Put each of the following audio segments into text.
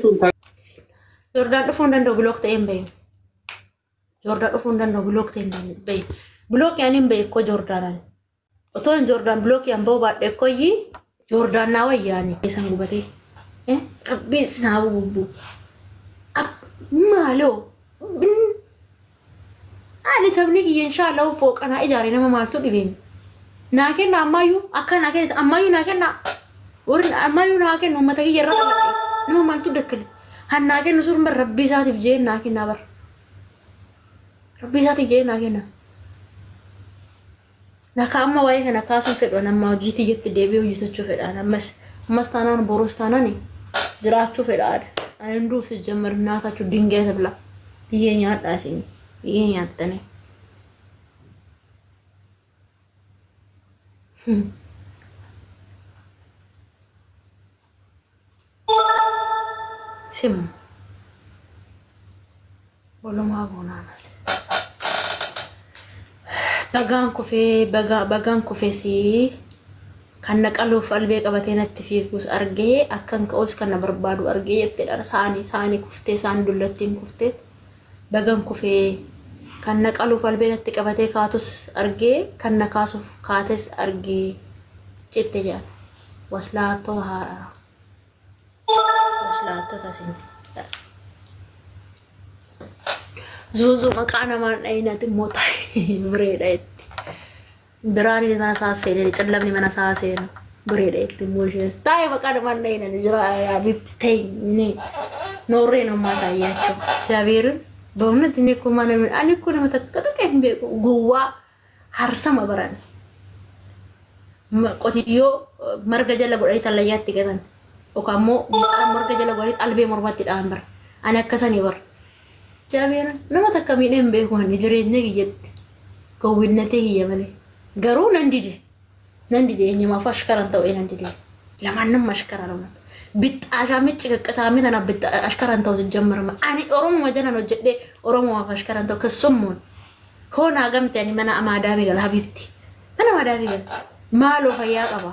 Jechuun Joordaan dhufuu hin danda'u, block ta'ee hin bahin. Joordaan dhufuu hin danda'u, block ta'ee hin bahin. Block yaani hin bahe koo Joordaanaan. Otoo hin Joordaan block yaan ba'uu baadhee koyyi Joordaan naa wayyaani. Isaan gubatee. Rabbiis naa bubbu. Maaloo. Ani sabni kiyya inshaallah fooqanaa ijaare, nama maaltu dhibeemi. Naa kenna ammayyuu, akka naa kennite ammayyuu naa kenna. Warri ammayyuu naa kennu uummata kiyya irra qabadhe, nama maaltu dakkale. Han naa kennu sun bar rabbii isaatiif jee naa kennaa bar. Rabbii isaatiif jee naa kenna. Naka amma waa'ee kana kaasuun fedhu, amma hojii tiyyatti deebi'ee hojjetachuu fedhaan, ammas taanaan borus taanaan jiraachuu fedhaan. Ani hunduu sijjammar naatachuu dingee tabla. Biyyee nyaadhaa isin, biyyee nyaattanii. Simu. Walumaa goonaan. Bagaan kufee, bagaan kufeesii kan na qaluuf albee qabatee natti fiigus argee, akkan ka'us kan na barbaadu argee jetteedha. Saanii kuftee, saan dullattiin kuftee, bagan kufee kan na qaluuf albee natti qabatee kaatus argee, kan na kaasuuf kaates argee jette jedhan. Waslaattota haadha. Waslaattota isin. Zuuzuu maqaa namaan dhayinati immoo ta'e bireedha itti. Biraan mana isaa seenee, callamni mana isaa seenu bireedha itti immoo isheenis taa'e maqaa namaan dhayinani jira bifti ta'e ኖሬ ነው የማሳያቸው። እግዚአብሔርን በእውነት እኔ እኮ ማንም እኔ እኮ nama takka tuqee hin beeku, gowwaa harsama baran qotiyyoo marga jala godhanii tallayyaatti gatan yookaan immoo marga jala godhanii albee mormatti dhahan bara ani akkasanii bara. እግዚአብሔርን nama takka miidhee hin beeku ani jireenya kiyyatti, gowwinnatee kiyya malee. Garuu nan dide, nan dide, eenyumaaf ashkaran ta'u nan dide, ለማንም አሽከር አልሆነም። Bixxaashaa ciqiqqitaamii tana ashkaran ta'u sijjammarma. Ani Oromuma jalan hojjedhee Oromomaaf ashkaran ta'u keessummoon. Hoo naa gamte, ani mana amaadaamii gala, habibti. Mana amaadaamii gala. Maaloo fayyaa qaba.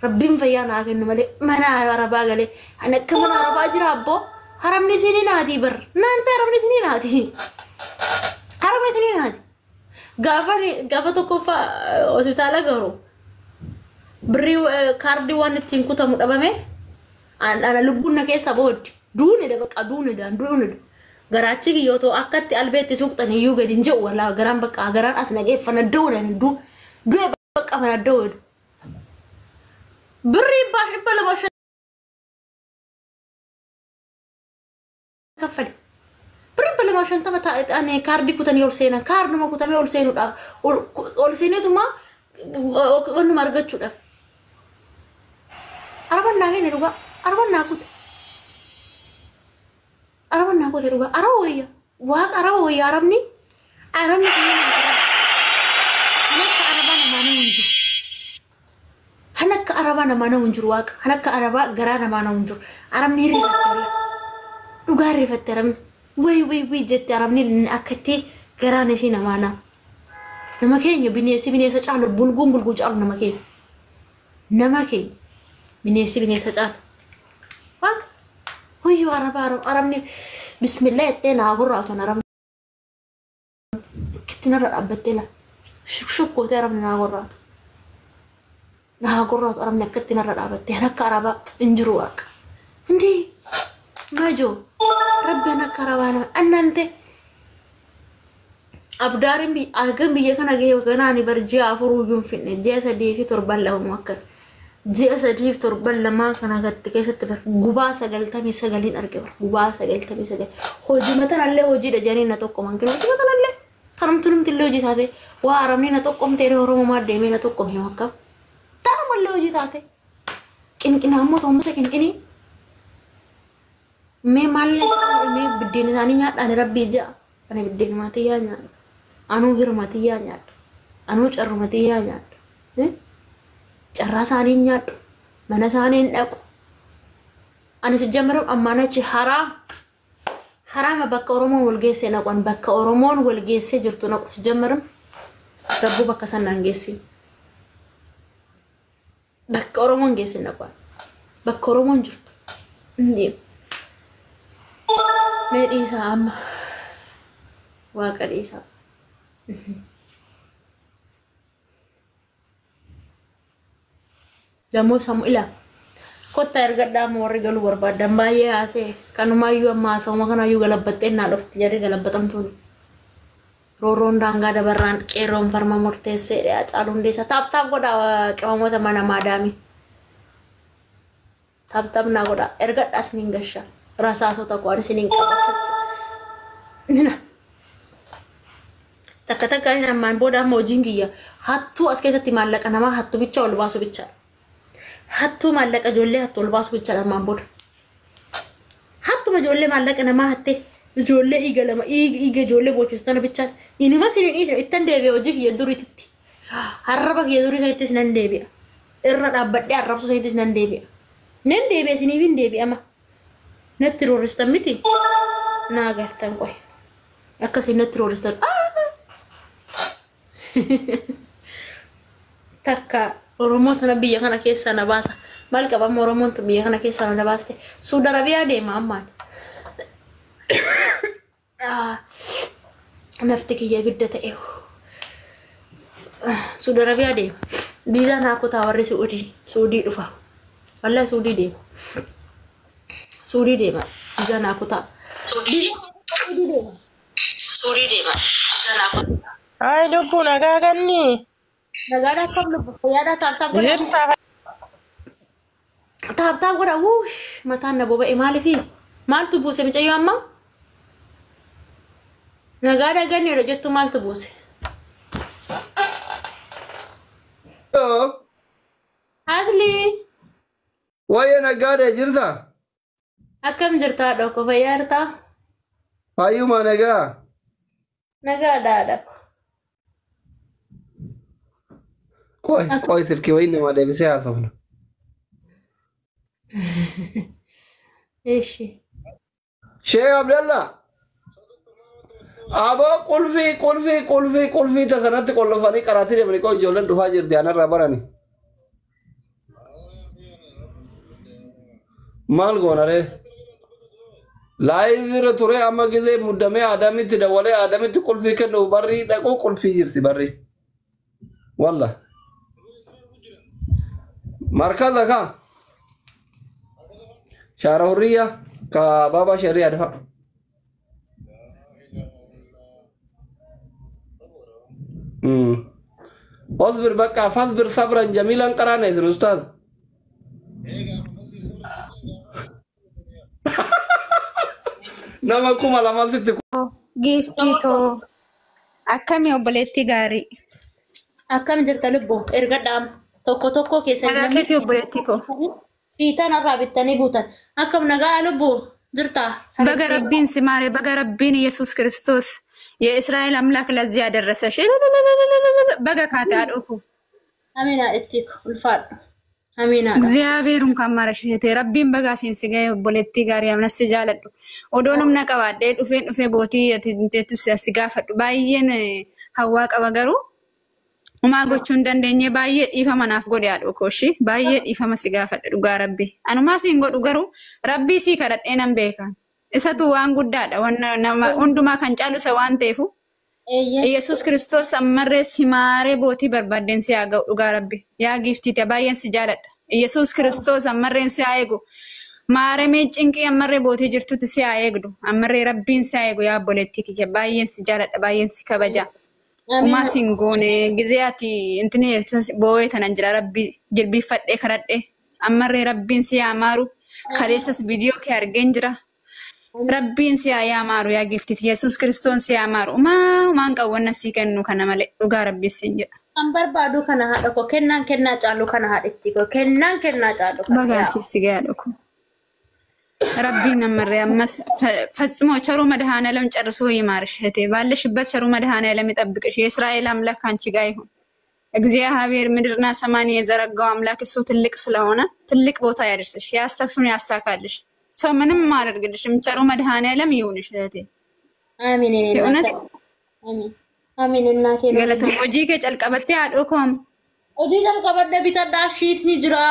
Rabbiin fayyaa naa kennu malee mana arabaa galee ani akka mana arabaa jira abboo. Haramni isinii naati bar. Naanta haramni isinii naati. Haramni isinii naati. Gaafa tokkoffaa hospitaala garuu birrii kaardii waan ittiin kutamu dhabame, ana lubbuun na keessa booddi. Duunedha bakka, duunedha, duunedha. Garaachi kiyyoo akkatti albeetti suuqxan iyyuu gadi hin jedhu, walaa garaan bakka garaan as naqee fanadda'uudha, du'e bakka fanadda'uudha. Birrii 250 kaffale. Birrii 250 ta'anii kaardii kutanii ol seenan, kaarduma kutamee ol seenuudhaaf, ol seeneetuma wannuma argachuudhaaf. Araban naa kenne dhugaa, araban naa kute. Araban naa kute dhugaa, araba wayya, waaqa araba wayya, arabni kan akka arabaa namaa nama hin jiru. Kan akka arabaa namaa nama hin jiru, waaqa kan akka arabaa garaa namaa nama hin jiru. Arabni hirrifatte walla. Dhugaa hirrifatte arabni. Way way way jette arabni akkatti garaan ishii namaa nama. Nama keenya bineensi bineensa caalu, bulguun bulguu caalu nama keenya. Nama keenya bineensi bineensa caalu. Waaqa. Huyyuu araba arabni bismillah jettee naa gurraatu arabni. Itti narra dhaabbattee la. Shukkootee arabni naa gurraatu. Naa gurraatu arabni akkatti narra dhaabbattee, akka arabaa hin jiru waaqa. Indii majoo rabbi akka arabaa nama annante. Abdaariin argan biyya kana gahee ganaani bar ji'a 4 iyyuu hin finne, ji'a 3 fi torban 2 akka ji'a 3 fi torban 2 kana gatti keessatti bar gubaa 99n arge, bar gubaa 99. Hojii matanallee hojiidha jedhanii na tokkoman kinu, hojii matanallee kanumtu numtillee hojii taate, waa arabni na tokkomte, Oromoo deemee na tokkome akka tanumallee hojii taate qinqinaa immoo uummata qinqinii mee maallee isaan mee biddeen isaanii nyaadhaan rabbii ja'a, ani biddeen maatiyyaa nyaadha, anuu hirmatiyyaa nyaadha, anuu carrumatiyyaa nyaadha, carraa isaanii nyaadhu, mana isaanii hin dhaqu. Ani sijjammaram ammaan achi haraam haraama bakka Oromoon wal geessee naqan, bakka Oromoon wal geessee jirtu naqu sijjammaram, rabbuu bakka sanaan geessin, bakka Oromoon geesse naqan, bakka Oromoon jirtu hin deemu. Mee dhiisaa amma. Waaqa dhiisaa. Gamoo sammuu ilaa. Kottaa ergadhaa amma warri galuu barbaadan baay'ee haasee kanumaayyuu amma haasawuma kanaayyuu galabbattee naa dhufti jarri galabbatamtuun. Roorroon daangaa dabarraan qeerroon farma murteessee dhiyaa caalu hundeessa. Tap tap godhaa qimamoota mana maadaami. Tap tap naa godhaa ergadhaa isiniin gasha. Rasaasota koo ani isiniin qaba keessa. Nina. Takka takka inni ammaan booda amma hojiin kiyya hattuu as keessatti maallaqa namaa hattuu bicha ol baasu bichaadha. Hattuu maallaqa ijoollee hattuu ol baasu bichaadha ammaan booda. Hattuma ijoollee maallaqa namaa hattee ijoollee dhiiga lama dhiiga ijoollee boochisu bichaadha. Inuma isin dhiisa ittan deebi'a hojii kiyya duriititti. Arraba kiyya durii sanittis nan deebi'a. Irra dhaabbadhee arrabsu sanittis nan deebi'a. Nan deebi'a isiniif hin deebi'ama. Natti roorristan miti. Naa gartan qoy. Akkasiin natti roorristan. Takka Oromoo tana biyya kana keessaa na baasa. Maal qabama Oromoon tun biyya kana keessaa na baaste. Suudi Arabiyaa deema ammaan. Nafti kiyya ibidda ta'e. Suudi Arabiyaa deema. Viizaa naa kutaa warri Suudii. Suudii dhufa. Wallahi Suudii deema. Suudii deema. Viizaa naa kutaa. Suudii deema. Suudii deema. Viizaa naa kutaa. Ay, lubbuu nagaa ganni. Nagaadhaa akkam lubbu fayyaadhaa tap tap godha. Jirta. Tap tap godha. Wuush mataan na boba'e maaliifi? Maaltu buuse mucayyoo amma? Nagaadhaa ganneedha jettu maaltu buuse? Asli Waa'ee nagaadha jirta? akkam jirtaa dhokko fayyaa jirtaa? Fayyuma nagaa. Nagaadhaa dhokko. Qoy qoy silkii wayii nama deebisee haasofna. Eshi. Sheekh Abdallah. Aboo qulfii qulfii qulfii qulfii tasanatti qollofanii qaraatii deemanii qoy ijoolleen dhufaa jirti anarraa barani. Maal goona ree? Laayivii irra ture amma gisee muddamee Adamitti dawalee Adamitti qulfii kennu barrii dhaquu qulfii jirti barrii. Walla. Markaza ka? Shaara hurriya ka baba shari'a dafa. اصبر بقى فاصبر صبرا جميلا قرانا يا استاذ. Nama 2000 sitti Giiftii too akkamii obboleettii gaarii? Akkam jirta lubbu ergadhaa tokko tokko keessan Nagaa keetii obboleettii koo. Fiitaan irraa bittanii buutan. Akkam nagaa lubbu jirta? Baga Rabbiin si maare, baga Rabbiin Yesuus Kiristoos የእስራኤል አምላክ ለዚህ ያደረሰሽ በጋ ካቴ አድኡኩ Amina itti ulfaadhu. Amina. እግዚአብሔር እንኳን ማረሽ እህቴ። Rabbiin baga siin si gahe obboleettii gaarii amnas si jaaladhu. Odoon humna qabaadhee dhufeen dhufee bootii ati teettu si gaafadhu. Baay'een hawwaa qaba garuu homaa gochuu hin dandeenye baay'ee dhiifama naaf godhe haadha koo ishii. Baay'ee dhiifama si gaafadhe dhugaa Rabbi. Anumaa siin godhu garuu Rabbii sii kadhadhee nan beeka. Isatu waan guddaadha. Wanna nama hundumaa kan caalu isa waan ta'eefu. Yesuus Kiristoos ammarree si maaree bootii barbaaddeen si haa ga'u dhugaa Rabbi. Yaa giiftiite baay'een si jaaladha. Yesuus Kiristoos ammarreen si haa eegu. Maaramee cinqii ammarree bootii jirtutti si haa eegdu. Ammarree Rabbiin si haa eegu yaa obboleettii kiyya. Baay'een si jaaladha. Baay'een si kabaja. Umaa siin goone gizee ati intini boo'ee tanan jira Rabbi jilbiffadhee kadhadhe. Ammarree Rabbiin si haa maaru. Kaleessas viidiyoo kee argeen jira. Rabbiin si haa yaamaaru yaa giiftiiti. Yesuus Kiristoos si haa maaru. Umaa umaan qawwanna sii kennu kana malee dhugaa Rabbii siin jedha. Kan barbaadu kana haadha koo kennaan kennaa caalu kana haadhitti koo kennaan kennaa caalu kana. Bagaan si gahaa koo. Rabbiin ammarree ammas ፈጽሞ ቸሩ መድኃኔዓለም ጨርሶ ይማርሽ እህቴ። ባለሽበት ቸሩ መድኃኔዓለም ይጠብቅሽ። የእስራኤል አምላክ ከአንቺ ጋር ይሁን። እግዚአብሔር ምድርና ሰማይን የዘረጋው አምላክ እሱ ትልቅ ስለሆነ ትልቅ ቦታ ያደርስሽ፣ ያሰብሽውን ያሳካልሽ። ሰው ምንም አያደርግልሽም። ቸሩ መድኃኔዓለም ይሁንሽ እህቴ። Amiin የእውነት Amiin Amiin እናቴ ነው። ገለቶም hojii kee calqabattee haadhoo koom Hojii jalqabadhe bitadhaa shiitni jira.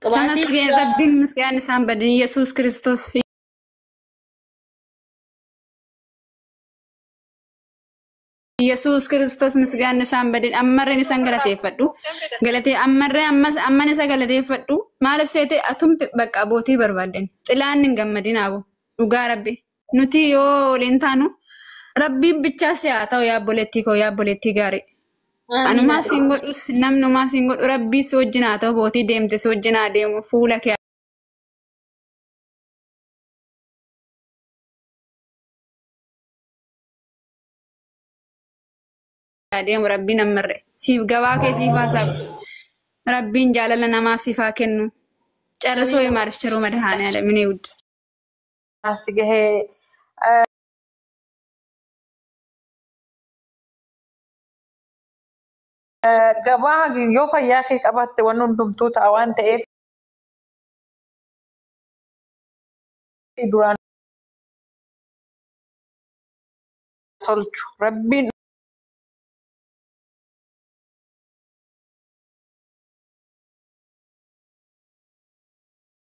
Qibaatiin ተመስገን jira. ረቢን ምስጋና isaan badin ኢየሱስ ክርስቶስ Yesuus Kiristoos misgaanni isaan badin ammarreen isaan galateeffadhu. Galatee ammarree ammas amman isa galateeffadhu. Maaliif seete atumti bakka abbootii barbaadden. Xilaan hin gammadin abo. Dhugaa rabbi. Nuti yoo waliin taanu rabbiin bichaa si haa ta'u yaa obboleettii koo yaa obboleettii gaarii. Anumaa siin godhus namnumaa siin godhu rabbii si wajjin haa ta'u bootii deemte si wajjin haa deemu fuula kee haa deemu rabbiin ammarre siif gabaa kee siif haa saaqu rabbiin jaalala namaa siif haa kennu carrisoo himaarichiruu madahaanii minee wudda. As gahee gabaa yoo fayyaa kee qabaatte wanni hundumtuu ta'a waan ta'eef duraan tolchu rabbiin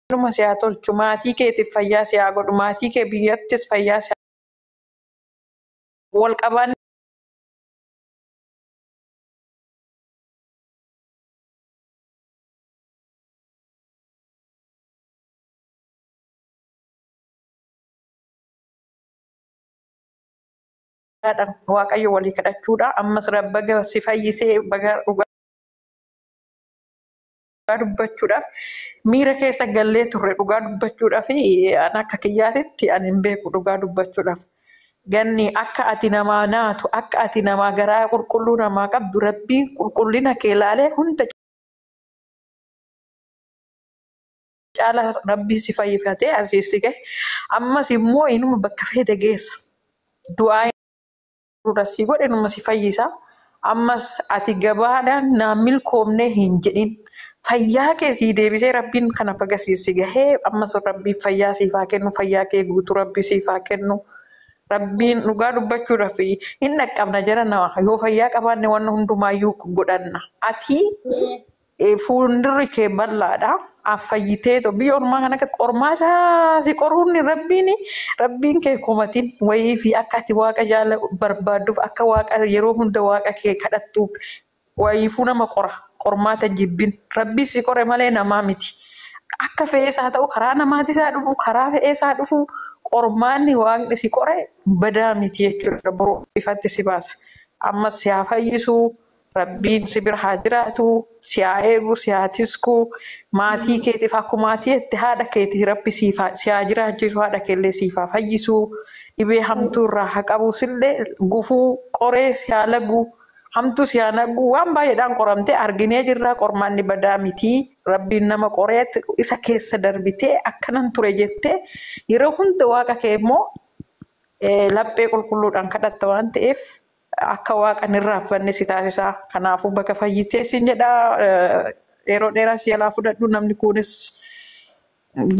dhuma si haa tolchu maatii keetiif fayyaa si haa godhu maatii kee biyyattis fayyaa si wal qabaan Waaqayyo walii kadhachuudha. Ammas baga si fayyisee baga dhugaa dubbachuudhaaf miira keessa gallee turre dhugaa dubbachuudhaaf an akka kiyyaatitti ani hin beeku dhugaa dubbachuudhaaf. Ganni akka ati namaa naatu akka ati namaa garaa qulqulluu namaa qabdu rabbiin qulqullina kee ilaalee hunda caala rabbii si fayyifatee asii si gahe. Ammas immoo inuma bakka feete geessa. Du'aa si godhe inuma si fayyisa. Ammas ati gabaadhaan naa milkoomnee hin jedhin. Fayyaa kee sii deebisee rabbiin kana baga si gahee ammas rabbiin fayyaa siif haa kennu fayyaa kee guutuu rabbi siif haa kennu. Rabbiin dhugaa dubbachuudhaaf hin dhaqqabna jara nama yoo fayyaa qabaanne waan hundumaayyuu godhanna. Ati fuuldurri kee bal'aadha. Fayyitee biyya ormaa kana akka qormaata si qoruun rabbiin rabbiin kee komatiin wayii fi akka ati waaqa jaala barbaadduuf akka waaqa yeroo hunda waaqa kee kadhattuuf wayiifuu nama qora qormaata jibbin rabbii si qore malee namaa miti. Akka fe'eesaa ta'u karaa namaatis haa dhufu karaa fe'eesaa dhufu qormaanni waaqni si qore badaa miti jechuudha boruu ifatti si baasa. Ammas si haa fayyisuu. Rabbiin si bira haa jiraatu, si haa eegu, si haa tisku, maatii keetiif akkuma maatii itti haadha keetii rabbi si haa jiraachisu, haadha keellee siif haa fayyisu, dhibee hamtuu irraa haa qabu, sillee gufuu qoree si haa lagu, hamtuu si haa nagu, waan baay'eedhaan qoramtee arginee jirra qormaanni badaa miti. Rabbiin nama qoree isa keessa darbitee akkanan ture jettee yeroo hunda waaqa kee immoo laphee qulqulluudhaan kadhatta waan ta'eef akka waaqa hin irraanfanne si taasisa. Kanaafuu bakka fayyitee siin jedha yeroo dheeraa si jalaa fudhadhu namni kunis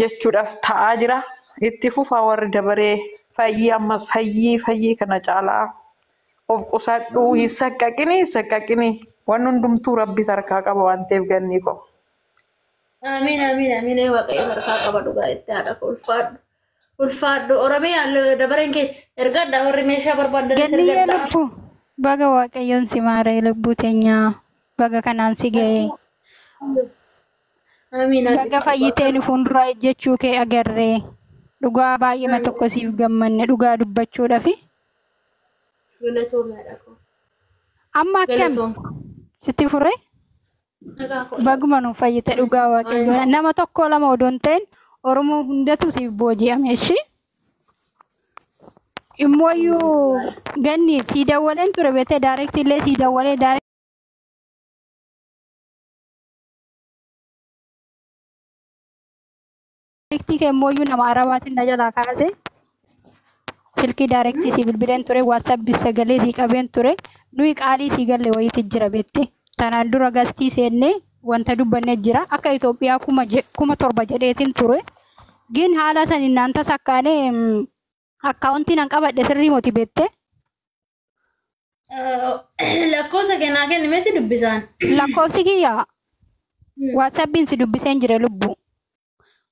jechuudhaaf ta'aa jira. Itti fufaa warri dabaree fayyii ammas fayyii fayyii kana caalaa of qusadhu hin saqqaqini hin saqqaqini waan hundumtuu rabbi harkaa qaba waan ta'eef ganni koo. Amiin amiin amiin waaqayyo harkaa qaba dhugaa itti haadha koo ulfaadhu. Ulfaadhu Oromiyaa dabareen kee ergadha warri meeshaa barbaaddanis Ganniyyee ergadha. lubbuu baga waaqayyoon si maaree lubbuu teenyaa baga kanaan si ga'ee Amiin baga fayyitee nu fuulduraa ejjechuu kee agarree dhugaa baay'eema tokko siif gammanne dhugaa dubbachuudhaafi. Galatoomii haadha koo. Amma akkam Galatoom. sitti furee Nagaa koo. baguma nu fayyite dhugaa waaqayyoon nama tokko lama odoo hin ta'in Oromoo hundatu siif booji'ame ishii. Immooyyuu ganni sii dawwaleen ture beektee daareektii illee sii dawwalee daareektii kee immooyyuu nama arabaatiin na jalaa kaase silkii daareektii sii bilbileen ture waatsaappii sagalee sii qabeen ture nuyi qaalii sii galle wayiitu jira beektee tanaan dura gastii seennee wanta dubbannee jira akka Itoophiyaa 7,000 jedheetiin ture gin haala saniin naan tasakkaanee akkaawuntiin an qabadhe sirrii moti beektee. Lakkoofsa kennaa kennime si dubbisaan. Lakkoofsi kiyya waatsaappiin si dubbiseen jira lubbu.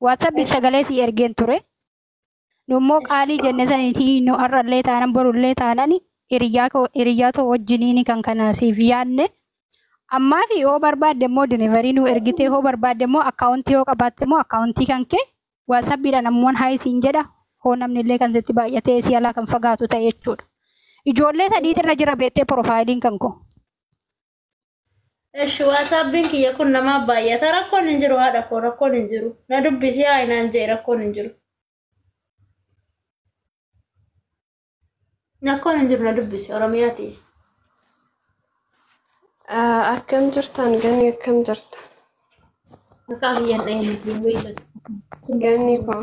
Waatsaappiin sagalee si ergeen ture. Nummoo qaalii jenne saniin nu har'allee taanan borullee taanan Hiriyaa koo wajjiniin kan kana siif yaadne. Ammaa fi yoo barbaadde immoo delivery nu ergitee, yoo barbaadde immoo akkaawuntii yoo qabaatte immoo akkaawuntii kan kee WhatsAppiidhaan ammoo hi siin jedha, hoo namni illee kan sitti baay'atee si alaa kan fagaatu ta'e jechuudha. Ijoollee sadiitirra jira beektee profileiin kan koo. Eshi, WhatsAppiin kiyya kun namaaf baay'ata. Rakkoon hin jiru, haadha koo, rakkoon hin jiru. Na dubbisi, haa naan jee, rakkoon hin jiru. Rakkoon hin jiru, na dubbisi Oromiyaati. Akkam jirtan Ganni, akkam jirta? Maqaa kiyyaan dhahee beekan. Ganni koo,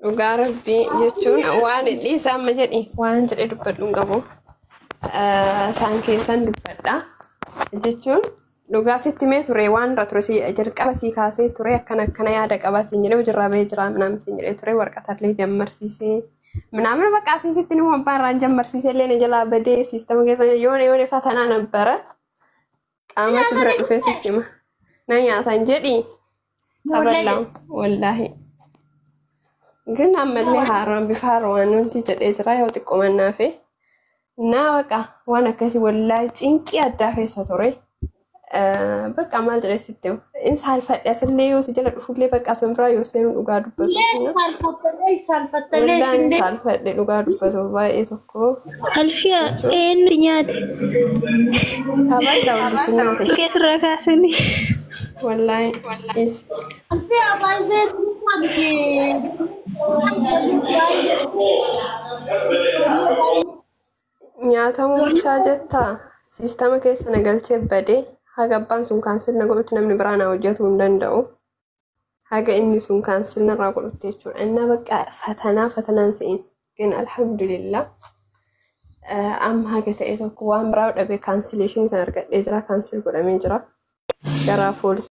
dhugaa rabbii jechuun waan dhiisa amma jedhi waan jedhee dubbadhu hin qabu. Isaan keessan dubbadha jechuun dhugaa sitti mee ture, waan irra ture si jalqaba sii kaasee ture, akkana akkana yaada qabaa siin jedhee, hojiirraa bahee jira minaamin siin jedhee ture, warqatallee jammarsiisee minaamin bakka asiin sitti ni abbaa irraan jammarsiisee illee na jalaa badee siistama keessa yoone yoone fatanaa nabbara qaamatu bira dhufee sitti hima. Na nyaatan jedhi tabalaa wallaahi. ግን ammallee haaraan bifa haaraan wanti jedhee jira yoo xiqqoo fi naa baqa waan akkasii wallaahi cinqii addaa keessa ture. Bakka maal jedhee sitti hima. In saalfadhe asillee yoo si jala dhufullee bakka asin biraa yoo seenu dhugaa dubbatu. Saalfattalee saalfattalee. Wallaahi in saalfadhe dhugaa dubbatu baay'ee tokko. Alfiyaa, eenyu nyaate? Tabalaa wallisunnaa ta'e. Keessarraa kaasanii. Wallaahi is. Alfiyaa, baay'ee sinitti miti. Nyaatamuu bichaa jettaa siistama keessa na galchee badee, haga abbaan sun cancel na godhutti namni biraa na hojjetuu hin danda'u. Haga inni sun cancel narraa godhutti jechuudha. Innaa bakka fatanaa fatanaan se'in. ግን alhamdulillah amma haga ta'e tokko waan biraa dhabee cancellation sana argadhee jira, cancel godhamee jira. Gara foolis